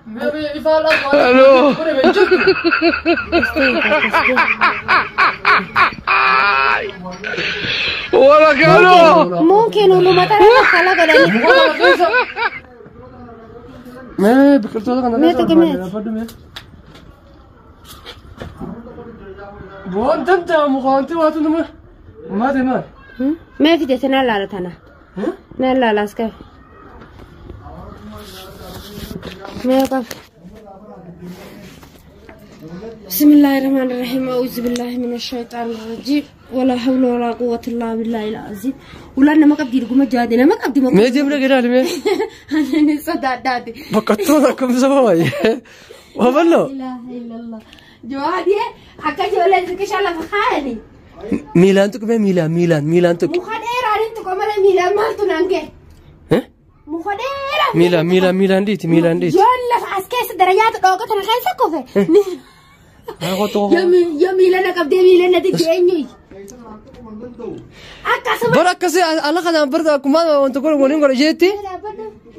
Hello. Wala kalo. Mungkin uluma tara kala godhanii. Mee biqiltoota kana Mee tuqi mee. Dhaabbadhu mee. Boon danda'amu wanti waatu nama maati maal? Mee fide si naan laala tana. Naan laala as qabi. Mee qabi. بسم الله الرحمن الرحيم أعوذ بالله من الشيطان الرجيم ولا حول ولا قوة إلا بالله العظيم ولا أنا ما قبدي لكم جادي أنا ما قبدي ما Mee deemna gadaali mee. أنا صدق Boqottoota akkamisa baay'ee. Waa bal'oo. لا إله إلا الله جوادي akka ijoolleen xiqqishaa lafa kaayani. Miilaan tuqi mee miilaan miilaan miilaan tuqi. Muka dheeraan hin tuqa malee miilaan maaltu naan ga'e? Muka dheeraa. Miilaan miilaan miilaan dhiiti miilaan dhiiti. Yoon lafa as keessa darajaatu dhooqa tana keessa kufe. Yoo miila na qabdee miila na didde eenyu? Akkasuma. Bara akkasii ala kanaan barta akkuma wanta godhan waliin godha isheetti.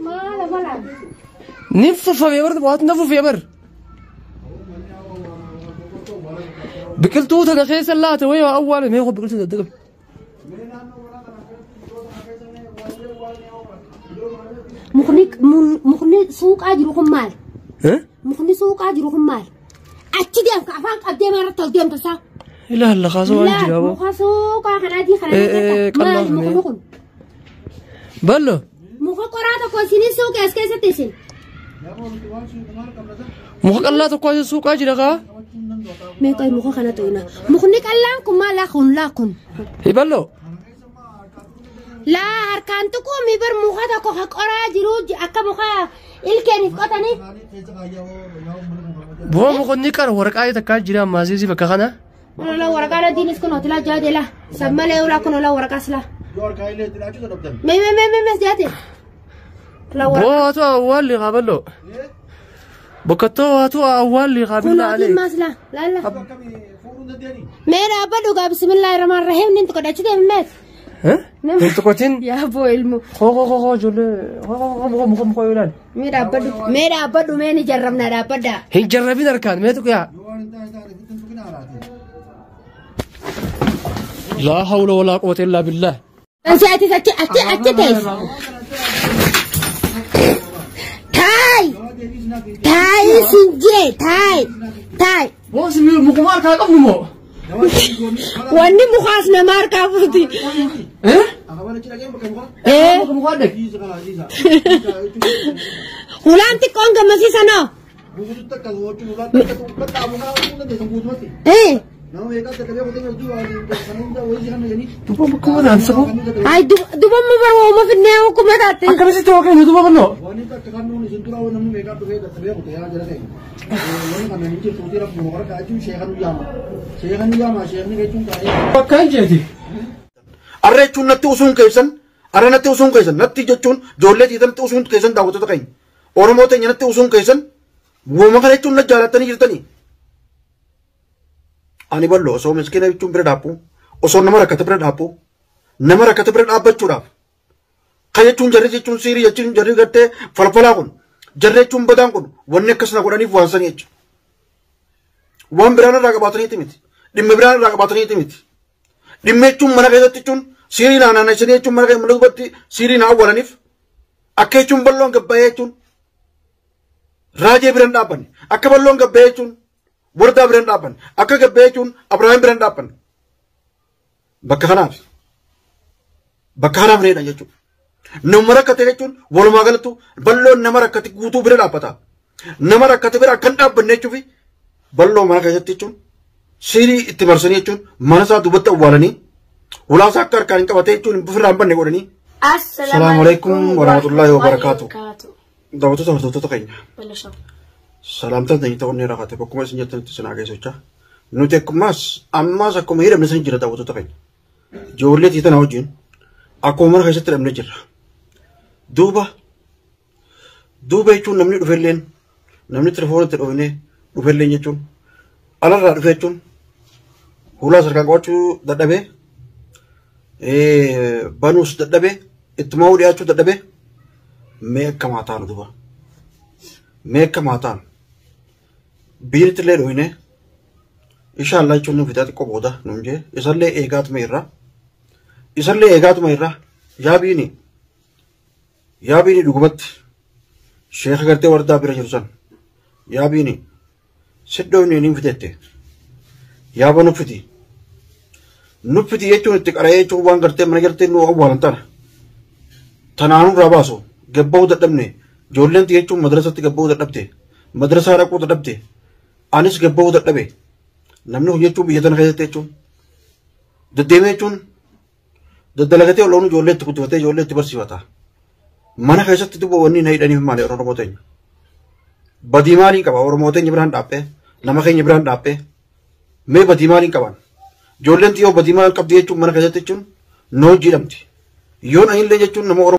Maala maala. Ni fufame barta waatu na fufee bar. Biqiltuu tana keessa laata wayii waa awwaale mee biqiltuu tana qabi. Mukni mukni suuqaa jiru kun maali? Mukni suuqaa jiru kun maali? Achi deemka afaan qabdee maarratti ol deemta isaa. Ilaalla kaasoo waan jira boo. Muka suuqaa kan adii kana qal'aa maali mukni kun? Ballo. Muka qoraa tokko isinii suuqee as keessatti isin. Muka qal'aa tokko as suuqaa jira kaa. Mee qoy muka kana tuqna. Mukni qal'aan kun maal laa kun laa kun? Ballo. Laa harkaan tuquu mi bar muka tokko ka qoraa jiru akka muka ilkeeniif qotanii. Boo mukni qara waraqaa takkaa jira ammaasiisi bakka kana. Laa waraqaa adiinis kun hotelaa jaade laa. San malee ulaa kun ulaa waraqaa silaa. Mee mee mee mee mee jaade. Laa waraqaa. Boo waatu awwaalli kaa ballo. Boqqottoo waatu awwaalli kaa Kun billaa adiin alee. maas laa laa laa. Mee dhaabbadhu gaa bismillaahi rahmaan rahiim nin tuqadha achi deemi meet. Hin tuqatin. Yaa boo ilmu. Koo koo koo koo ijoollee koo koo koo koo koo ilaali. Mee dhaabbadhu mee dhaabbadhu mee ni jarrabna dhaabbadha. Hin jarrabin harkaan mee tuqiyaa. Laa hawla walaa quwwata illaa billah. Ansi ati achi achi achi teessi. Taay taay sin jee taay taay. Boos mukuma harkaa qabnu moo? Wanni mukaas nama harkaa fuuti. Muka mukaa dhaq. Ulaan xiqqoon gammasiisa noo. Duba muka wadaansa koo. Ay dubamma barwooma finnee hukkuma taate. Akkamitti waa kennu duba bal'oo? Bakka hin jeeti. Arra jechuun natti usuun keessan, arra natti usuun keessan, natti jechuun ijoollee tiitan natti usuun keessan daawwattoota keenya. Oromoo teenya natti usuun keessan, wooma kana jechuun na jaalattanii jirtanii. Ani bal'oo osoo miskiina jechuun bira dhaabbu, osoo nama rakkate bira dhaabbu, nama rakkate bira dhaabbachuudhaaf. Kan jechuun jarri jechuun siirii jechuun jarri gartee falfalaa kun, jarri jechuun badaan kun wanni akkas na godhaniif waan sanii jechuudha. Waan biraan irraa qabaataniiti miti. Dhimma biraan irraa qabaataniiti miti. Dhimma jechuun mana keessatti jechuun siirii naa naannessanii jechuun mana keessatti duubatti siirii naa awwaalaniif akka jechuun bal'oon gabbaa'ee jechuun raajee bira hin dhaabbanne akka bal'oon gabbaa'ee jechuun wardaa bira hin dhaabbanne akka gabbaa'ee jechuun Abiraahim bira hin dhaabbanne. Bakka kanaaf bakka kanaaf reedha jechuudha. Nama rakkate jechuun walumaa galattu bal'oon nama rakkate guutuu bira dhaabbata. Nama rakkate bira akka hin dhaabbanne jechuufi bal'oo mana keessatti jechuun siirii itti marsanii jechuun mana isaa duubatti awwaalanii ulaa isaa akka harkaan hin qabatee jechuun ofirraa hin banne godhanii. Salaamu alaikum warahmatullahi wabarakaatu. Daawwattoota hordoftoota keenya. Salaamtaan ta'anii ta'uun ni rakkate bakkuma isin jettanitti isin haa geessu. Nuti akkumas ammas akkuma hidhamne san jira daawwattoota keenya. Ijoollee tiitana wajjin akkuma mana keessatti hidhamne jirra. Duuba duuba jechuun namni dhufelleen namni telefoonatti dhufne dhufelleen jechuun alarraa dhufe jechuun hulaa sarkaan qabachuu dadhabee banuus dadhabee ittumaa dhiyaachuu dadhabee mee akkamaa taanu duuba. Meekka maataan biiritti illee dhoyne inshaallah jechuun nu fitaa xiqqoo booda nuun jee isallee eegaatuma irra isallee eegaatuma irra yaabiini dhugumatti sheeka gartee wardaa bira jiru san yaabiini sidhoofne ni fitette yaaba nuffiti nuffiti jechuun itti qara'ee jechuun waan gartee mana gartee nu awwaalan tana tanaanuu irraa baasu gabba'uu dadhabne ijoolleen jechuun madrasatti gabba'uu dadhabde madrasaa dhaquu dadhabde anis gabba'uu dadhabe namni hojjechuu biyya tana keessatti jechuun deddeemee jechuun daddalagatee oloon ijoollee itti guddifatee ijoollee itti barsiifata. Mana keessatti dubba wanni na hidhaniif maali Oromoo teenya. Badii maaliin qaba Oromoo teenya biraan dhaabbee nama keenya biraan dhaabbee mee badii maaliin qaban ijoolleen xiyyoo badii maal qabdi jechuun mana keessatti jechuun noo hojii dhabdi yoon anillee jechuun nama Oromoo.